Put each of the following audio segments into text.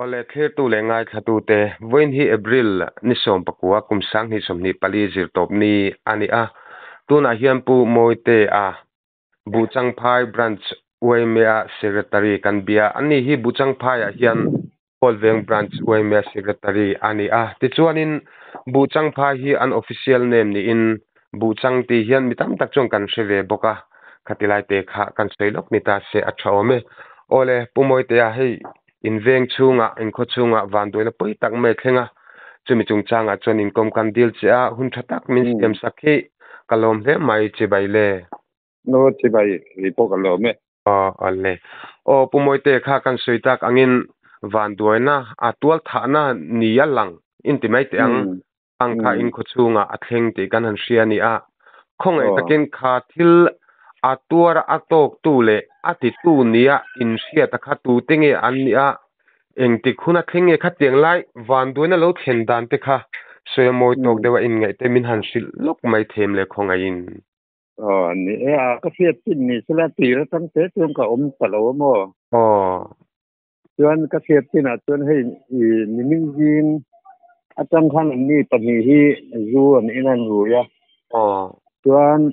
Awle thlirtu leh ngaithlatute, vawiin hi April ni 19 kum 2024 zirtawp ni a ni a. Tunah hian Pu Mawitea, Buhchangphai Branch yma Secretary kan bia. Ani hi Buhchangphaiah hian Kawlveng Branch yma Secretary a ni a. Tichuanin Buhchangphai hi an official name niin Buhchang tih hian mi tam tak chuan kan hre ve bawk a, khati lai te kha kan sawi lawk ni ta se a tha awm e. Awle Pu Mawitea hei in veng chhungah in khaw chhungah vanduaina pawi tak mai a thleng a, chumi chungchangah chuan inkawm kan dil che a, hun tha tak min siam sak hi ka lawm hle mai chibai le. Aw chibai kei pawh ka lawm e. Aw awle. Aw Pu Mawitea kha kan sawi tak angin vanduaina a tual thahna ni a lang inti mai teh ang. Ang kha in khaw chhungah a thleng tih kan han hria a ni a. Khawngaih takin kha thil a tuar a tawktu leh a titu nia inhriata kha tute nge an nih a, engtik hun a thleng nge khatiang lai vanduaina lo thlen dan te kha sawi a mawi tawk deuh a inngaih te min han hrilh lawk mai them le khawngaihin. Aw a ni e, a ka hriat chin ni sela tir atang te chuan ka awm ta lo a maw? Aw. Chuan ka hriat chinah chuan hei i nimin zing atang khan an ni pahnih hi zu an in an rui a. Aw. Chuan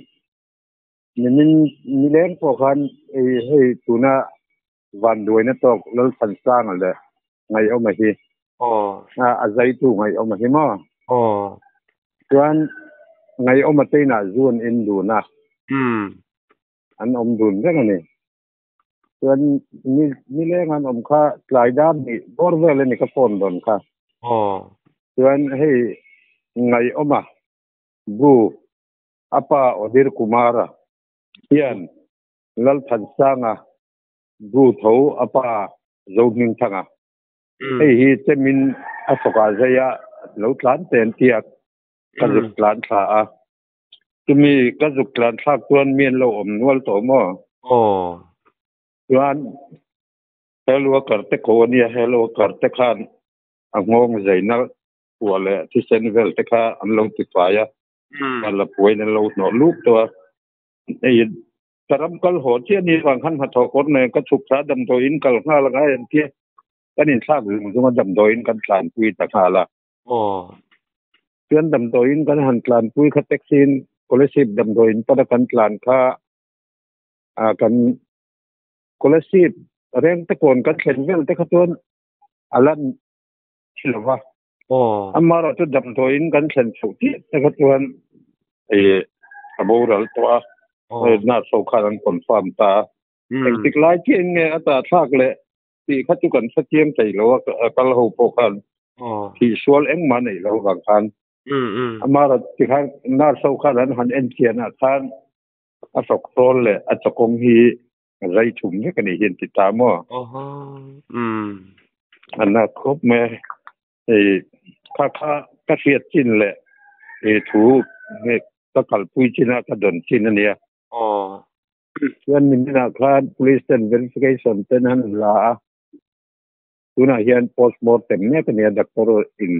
nimin nileng pawh khan i hei tuna vanduaina tawk Lalthansanga leh Ngaihawma hi. Aw. A zaitu Ngaihawma hi maw? Aw. Chuan Ngaihawma te inah zu an in dun a. An awm dun vek a ni. Chuan ni nileng an awm kha tlai dar hnih bawr vel a ni ka phone dawn kha. Aw. Chuan hei Ngaihawma bu a pa Odhir Kumara hian Lalthansanga bu tho a pa Zohmingthanga hei hi chemin a sawkah zeia lo tlan te an tia ka zuk tlan thla a. Chumi ka zuk tlan thlak chuan mi an lo awm nual tawh maw? Aw. Chuan health worker te ko a nia, health worker te khan a nghawng zaina kua leh thisen vel te kha an lo ti fai a, a la puain an lo hnawh luk tawh a. Hei ka ram kal haw chiah ni vang khan hnathawh kawr nen ka chhuk thla damdawiin kal nghal a ngai an tia, kan inthlak zung zung a damdawiin kan tlanpui ta nghal a. Aw. Chuan damdawiin kan han tlanpui kha taxi in Kolasib damdawiin pana kan tlan kha ah kan Kolasib reng te kawn kan thlen vel te kha chuan a lan thi lo va. Aw. Amaherawh chu damdawiin kan thlen chhoh chiah te kha chuan ih a boral tawh a. Aw. Nurse ho khan an confirm ta a. Engtik lai chiah in nge a tahthlak leh tih kha chu kan hre chiang thei lo a, kal ho pawh khan thihsual engmah neih loh vang khan amaherawh ti khan nurse ho khan an han en chianah khan a hrawk hrawl leh a chawkawng hi zai thum vek a nih hi an ti ta maw? A na khawp mai a, hei kha kha ka hriat chin leh thu ka kalpui chin a ka dawn chin a nia. Chuan niminah khan police ten verification ten an la a, tunah hian postmortem mek a nia doctor in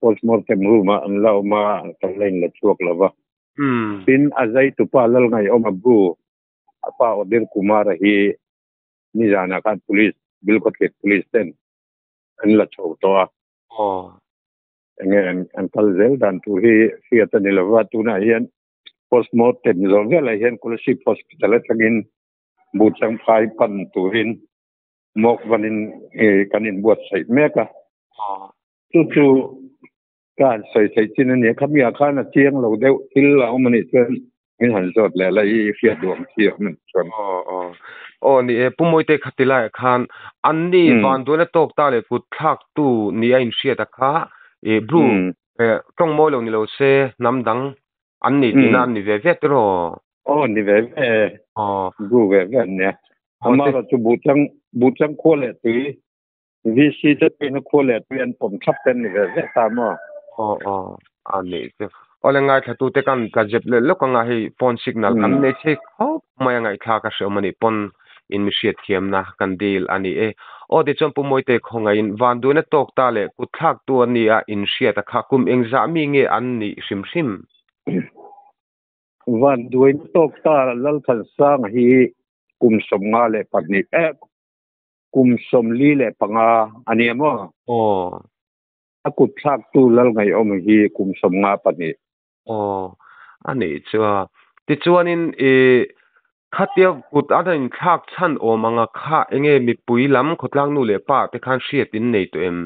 postmortem room ah an la awm a, kan la inla chhuak lo va. Tin, a zaitupa Lalngaihawma bu a pa Odhir Kumar-a hi nizanah khan police, Bilkhawthlir police ten an la chho tawh a. Enge an kal zel dan tur hi hriat a ni lo va, tunah hian Postmortem zawh velah hian Kolasib Hospital atangin Buhchangphai pan turin Mawkvanin kan inbuatsaih mek a. Chu chu ka han sawi theih chin a nia. Khamiah khan a chiang lo deuh thil a awm a nih chuan min han zawt leh la i hriat duh ang chi a awm a nih chuan. Aw aw aw ni e Pu Mawite khati laiah khan anni vanduaina tawk ta leh kut thlaktu ni a inhriat a kha i Bru Tawng mawi lo ni lo se hnam dang an ni tihna an ni ve ve tiraw? Aw ni ve ve e. Aw. Bu ve ve an nia. Amah chu Buhchang Buhchang khua leh tui VC te tuina khua leh tui an pawm thlap te an ni ve ve ta maw? Aw aw a nih chu. Aw le ngaithla te kan tla zep leh lawk anga hei phone signal kan nei thei khawp mai a ngaihthlak a hreawm a nih pawn in mi hriatthiamna kan dil a ni e. Aw tichuan Pu Mawite khawngaihin vanduaina tawk ta leh kutthlaktu a nia in hriat a kha kum engzah mi nge an nih hrim hrim? Vanduaina tawk ta Lalthansanga hi kum 52 eh. Kum 45 ania maw? Aw. A kut thlaktu lal ngaihawm hi kum 52. Aw, a nih chu a. Tichuanin i khatia kut a inthlak chhan awm anga kha enge mipui lam khawtlang nu leh pa te khan hriat in nei tawh em?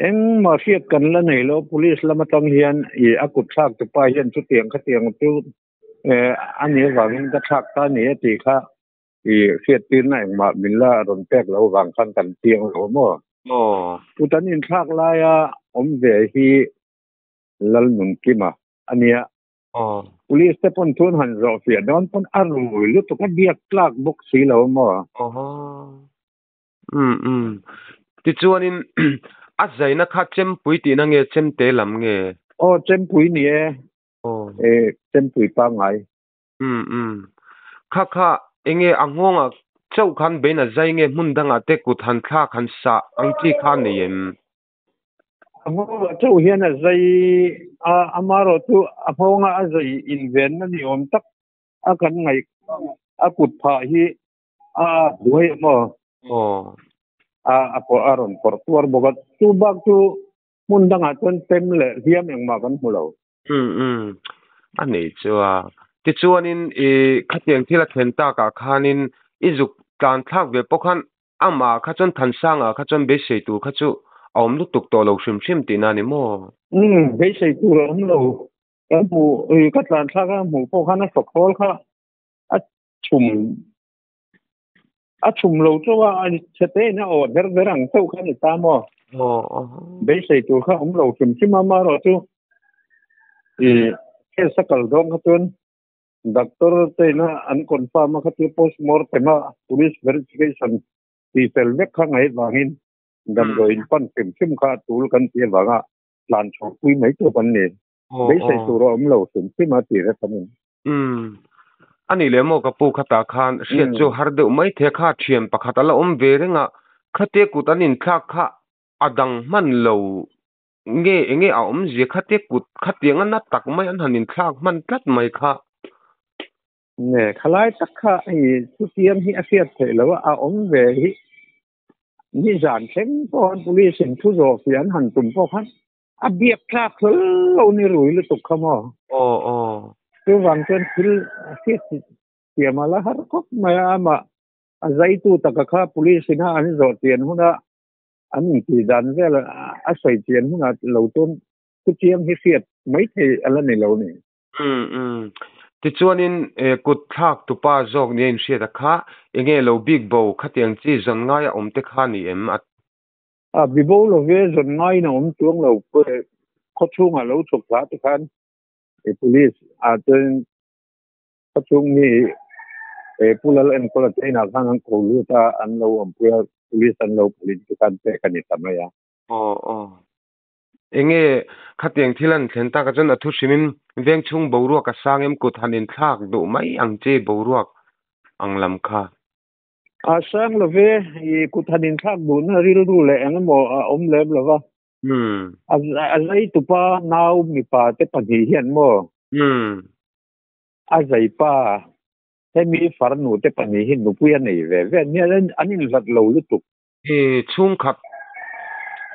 Engmah hriat kan la nei lo, police lam atang hian i a kut thlak tu pa hian chutiang khatiang chu a nih avangin ka thlak ta a ni a tih kha i hriattirna engmah min la rawn pek lo vang khan kan chiang lo maw? Aw. Kut an inthlak laia awm ve hi Lalnunkima a nia. Aw. Police te pawn thun han zawh fiah dawn pawn a rui lutuk a biak tlak bawk si lo maw? Aw. Um um. Tichuanin a zaina kha chempui tihna nge chemte lam nge? Aw chempui ni e. Aw. E chempui pangngai. Um um. Kha kha enge a nghawngah chauh khan bein a zai nge hmun dangah te kut han thlak han sah ang chi kha a nei em? A nghawngah chauh hian a zai a, amaherawh chu a nghawngah a zai invenna ni awm tak a kan ngaih a kut phah hi a buai em aw? Aw. A a pawh a rawn pawrh tuar bawk a, chu bak chu hmun dangah chuan pem leh hliam engmah kan hmu lo. Um um. A nei chu a. Tichuanin i khatiang thil a thlen takah khanin i zuk tlan thlak ve pawh khan amah kha chuan Thansanga kha chuan beisei tur kha chu a awm lutuk tawh lo hrim hrim tihna a ni maw? Um, beisei tur a awm lo. Ka hmuh, i ka tlan thlak a hmuh pawh khan a sawkhawl kha a chhum a chhum lo chauh a, a chhe te in a aw ver ver ang chauh kha a ni ta maw? Aw aw. Beisei tur kha awm lo hrim hrim a, amaherawh chu i case a kal dawn kha chuan doctor te ina an confirm a kha chu post mortem a police verification tih fel vek kha ngaih vangin damdawi in pan hrim hrim kha a tul kan tih avanga tlan chhuah pui mai tur kan ni. Beisei tur a awm lo hrim hrim a tih vek a ni. Umm. A nih leh maw ka pu khatah khan hriat chu har deuh mai thei a kha thian pakhat a la awm ve reng a, khatia kut an inthlak kha a dang hman lo nge enge a awmzia khatia kut khatiang a na tak mai an han inthlak hman tlat mai kha. Nge khalai tak kha hei chutiang hi a hriat theih loh a, a awm ve hi nizan thleng pawh khan police in thu zawh fiah an han tum pawh khan A biak tlak hlawl lo ni rui lutuk kha maw? Aw aw. Chuvang chuan thil hriat thiam a la har khawp mai a, amah a zaitu taka kha police ina an zawh chian huna an intih dan vel a sawi chian hunah lo chuan chutiang hi hriat mai thei a la ni lo ni. Umm umm. Tichuanin kut thlak tupa zawk nia inhriat a kha enge lo bik bo khatiang chi zawn ngaia awm te kha ni em? A A bibo lo ve zawn ngaiin a awm chuang lo khaw chhungah lo chhuk thla te khan i police ah chuan khaw chhung mi e Pu Lal enkawl a chain ah khan an ko lut a an lo awmpui a police an lo phalin te khan pek a ni ta mai a. Aw aw. Enge khatiang thil an thlen tak ah chuan a thu hrimin veng chhung boruak a sang em kut han inthlak duh mai ang che boruak ang lam kha. A sang lo ve, i kut han inthlak duhna rilru leh eng emaw a awm lem lo va. A zai tupa nau mipa te pahnih hian maw? A zai pa hemi farnu te pahnih hi nupui a nei ve ve nia, an inhlat lo lutuk. I chhungkhat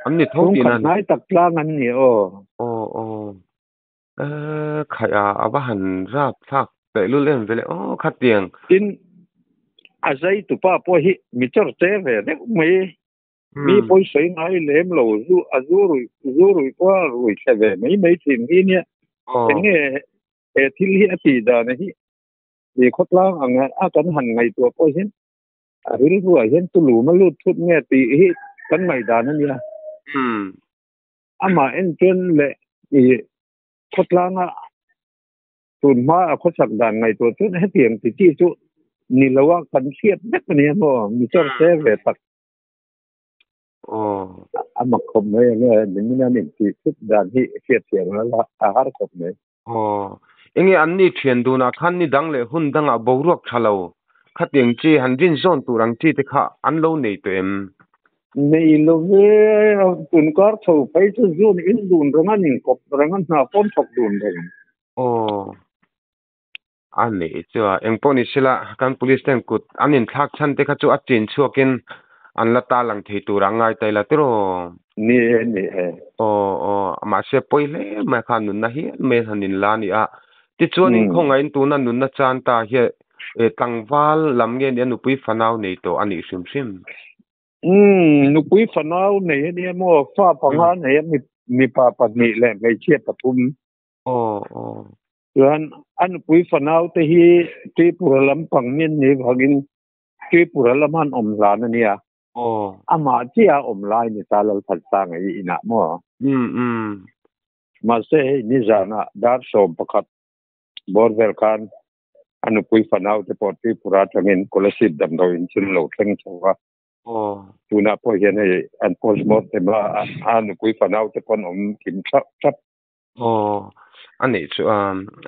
an ni tho tihna. Chhungkhat hnai tak tlang an ni aw. Aw aw. Khaih a, a va han rap thlak tehlul em vele aw khatiang. Tin, a zai tupa pawh hi mi chawr che ve deuh mai, mi pawisawi ngai lem lo, zu a zu rui zu rui pawh a rui thle ve mai mai thin hi nia. Eng nge he thil hi a tih dan hi i khawtlang ang a kan han ngaihtuah pawh hian a rilruah hian tulum a lut thut nge tih hi kan ngaihdan a nia. Amah en chuan leh i khawtlanga tun hma a khawsak dan ngaihtuah chuan hetiang ti chi chu ni lo a kan hriat vek a nia maw mi chawr se ve tak. Aw. A mak khawp mai enge nimin an intih thut dan hi hriat thiam a a har khawp mai. Aw. Enge an ni thian dunah khan ni dang leh hun dangah boruak tha lo khatiang chi han rin zawn tur ang chi te kha an lo nei tawh em? Nei lo ve, tun kar chho phei chu zun in dun reng a, nin kawp reng a, hna pawn thawk dun reng. Aw. Ani chu a engpawh ni sela kan police ten kut an inthlak chhan te kha chu a chin chhuakin an la ta lang thei tur a ngai ta ila tiraw. Ni e ni e. Aw aw mahse pawi hle mai kha nunna hial mai han in la a ni a. Tichuanin khawngaih tuna nunna chan ta hian tlangval lam nge nia nupui fanau nei tawh a nih hrim hrim. Umm nupui fanau nei a nia maw fa panga nei a mipa pahnih leh hmeichhia pathum. Aw aw. Chuan a nupui fanau te hi Tripura lampang min ni vangin Tripura lama an awm hlan a nia. Aw. Amah chiah a awm lai ni ta Lalthansanga i inah maw? Umm umm. Mahse hei nizanah dar 11 bawr vel khan a nupui fanau te pawh Tripura atangin Kolasib damdawiin chu an lo thleng chho a. Aw. Tunah pawh hian hei an postmortem a, a nupui fanau te pawh an awm kim thlap thlap. Aw, a nih chu a,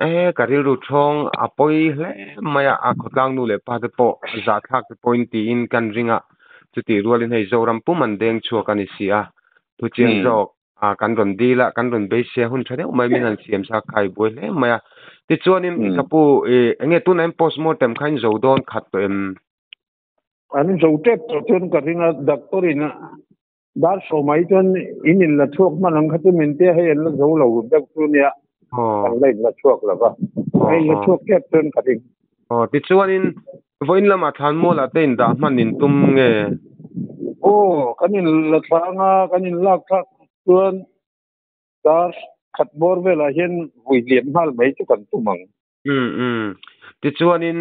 e ka rilru thawng a pawi hle mai a, a khawtlang nu leh pa te pawh zahthlak te pawhin tiin kan ring a, chutih rualin hei Zoram pum an deng chhuak a ni si a, thu chiang zawk a kan rawn dil a, kan rawn beisei a hun tha deuh mai min han siam sa khai buai hle mai a, tichuanin ka pu i enge tunah hian postmortem kha in zo dawn khat tawh em? An zo tep tawh chuan ka ring a, doctor in a Dar sawmai chuan in in la chhuak hman ang kha chu min tia hei an la zo lo deuh chu nia kan la in la chhuak lo va, a in la chhuak tep chuan ka ring. Aw tichuanin vawiin lamah thlanmualah te in dah hman in tum nge? Aw kan in la thlang a, kan in lak thlak chuan dar khat bawr velah hian vui liam nghal mai chu kan tum ang. Umm umm. Tichuanin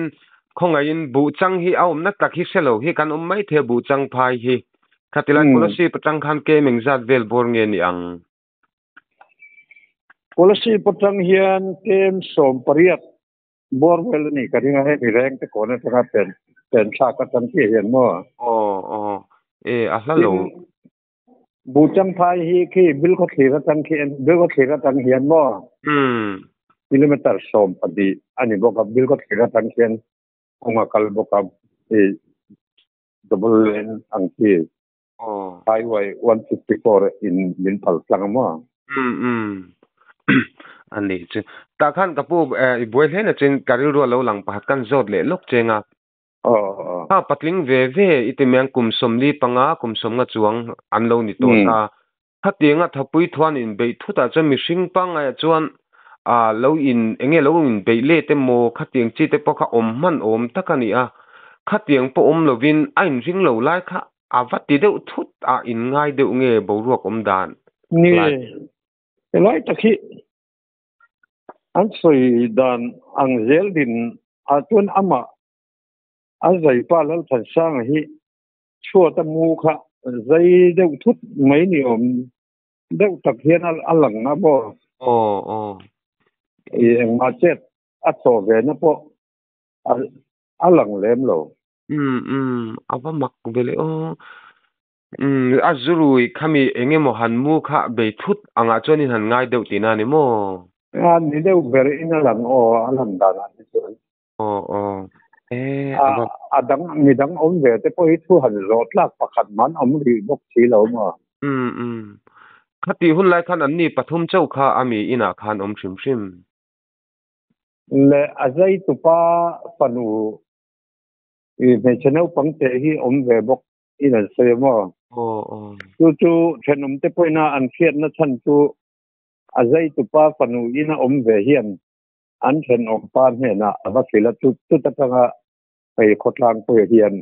khawngaihin buh chang hi a awmna tak hi hre lo hi kan awm mai thei a buh chang phai hi. Khatilai Kolasib atang khan kem engzat vel bawr nge ni ang? Kolasib atang hian kem 18 bawr vel a nih ka ring a, hemi reng te kawn atanga pen pen thlak atang chiah hian maw? Aw aw. E a hla lo. Tin, Buh chang phai hi khi Bilkhawthlir atang khi Bilkhawthlir atang hian maw? Umm. Kilometer 12 a ni bawk a, Bilkhawthlir atang khian kawng a kal bawk a, i double lane ang chi highway 154 in min phal tlang a maw? Umm umm. A nih chu. Tah khan ka pu i buai hle na chuan ka rilru a lo lang pakhat kan zawt leh lawk cheng a. Kha patling ve ve i ti mai ang kum 45, kum 50 chuang an lo ni tawh ta. Khatianga thapui thuan inbeih thutah chuan mihring pangaiah chuan ah lo in eng nge lo inbeih let emaw khatiang chi te pawh kha awm hman awm tak a ni a. Khatiang pawh awm lovin a inring lo lai kha a va ti deuh thut a inngai deuh nge boruak awm dan Nge helai tak hi an sawi dan ang zel din ah chuan amah a zai pa Lalthansanga hi chhuat a mu kha zai deuh thut mai ni awm deuh tak hian a lang a maw? Aw aw. I engmah chet a chawh ve na pawh a lang lem lo. Umm umm a va mak ve le aw. Umm a zurui khami eng emaw han mu kha bei thut angah chuan in han ngai deuh tihna a ni maw? A ni deuh ber in a lang aw a lan danah hi chuan. Aw aw e a a dang mi dang awm ve te pawh hi thu han zawh tlak pakhat man awm rih bawk si lo maw? Umm umm khatih hun lai khan anni pathum chauh kha a mi inah khan awm hrim hrim. Le a zai tupa fanu i hmeichhe naupang te hi awm ve bawk in an sawi a maw? Aw aw. Chu chu thenawm te pawhin a an hriatna chhan chu a zai tupa fanu ina awm ve hian an thenawm pa hnenah a va hrilh a, chu chut atanga hei khawtlang pawh hian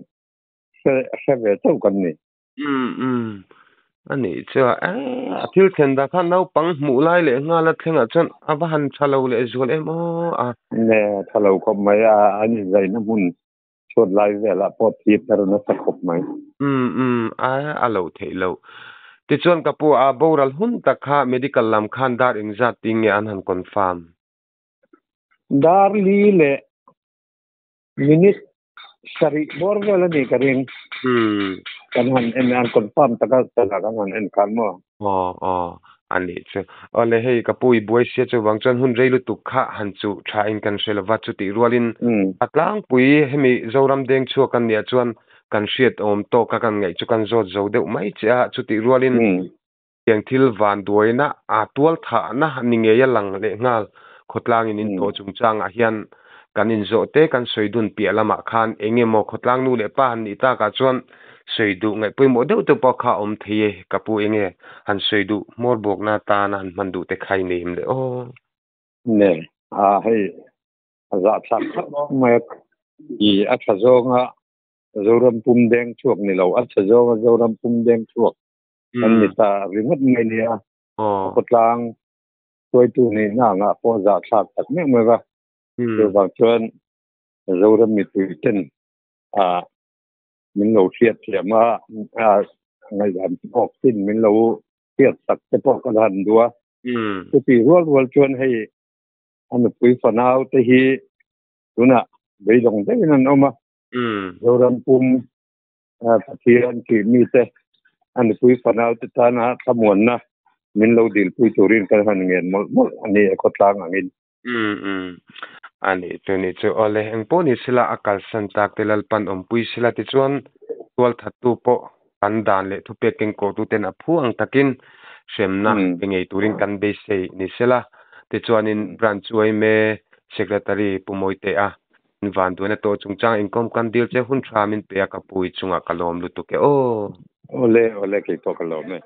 hre hre ve chauh kan ni. Umm umm. A nih chuan e a thil thlen dah khan naupang hmuh lai leh nghal a thlengah chuan a va han tha lo leh zual em aw a. Ne tha lo khawp mai a, an inzaina hmun chhuat lai velah pawh thi per nasa khawp mai. Umm umm a a lo theih loh. Tichuan ka pu a boral hun tak kha medical lam khan dar engzat tih nge an han confirm? Dar li leh minute sarih bawr vel a ni ka ring. Umm. Kan han en an confirm taka taka kan han en khan maw? Aw aw a nih chu. Awle hei ka pu i buai sia chuvang chuan hun rei lutuk kha han chuh tha in kan hre lova chutih rualin a tlangpui hemi Zoram deng chhuak kan nia chuan kan hriat awm tawk a kan ngaih chu kan zawt zo deuh mai che a chutih rualin tiang thil van duaina a tual thahna ni ngei a lang leh nghal khawtlangin in tawh chungchangah hian. Kan inzawh te kan sawi dun piah lamah khan eng emaw khawtlang nu leh pa han nih takah chuan sawi duh ngaih pawimawh deuh deuh pawh kha a awm thei e. Ka pu eng nge han sawi duh hmawr bawkna atana han hman duh te kha i nei em le aw? Ne, a hei a zahthlak khawp mai a, i a tha zawnga Zoram pum deng chhuak ni lo, a tha zawnga Zoram pum deng chhuak an ni ta ringawt mai nia. Khawtlang hruaitu nihna angah pawh zahthlak tak meuh meuh a. Chuvang chuan Zoram mipui ten min lo hriat thiam a, ngaihdan tawk chin min lo hriat tak te pawh ka han duh a. Chutih rual rual chuan hei a nupui fanau te hi tunah beidawng deuhin an awm a. Zoram pum Pathian tih mite a nupui fanau te tana thlamuanna min lo dilpui turin kan han ngen mawlh mawlh a ni e khawtlang angin. Umm umm. A nih chu nih chu. Awle, engpawh ni sela a kalsan tak te Lalpan awmpui sela tichuan tualthattu pawh kan dan leh thupek kengkawhtuten a phu ang takin hremna pe ngei turin kan beisei ni sela tichuanin Branch yma Secretary Pu Mawitea Vanduaina tawh chungchang inkawm kan dil che hun tha min pe a ka pu i chungah ka lawm lutuk e aw. Awle, awle keipawh ka lawm e.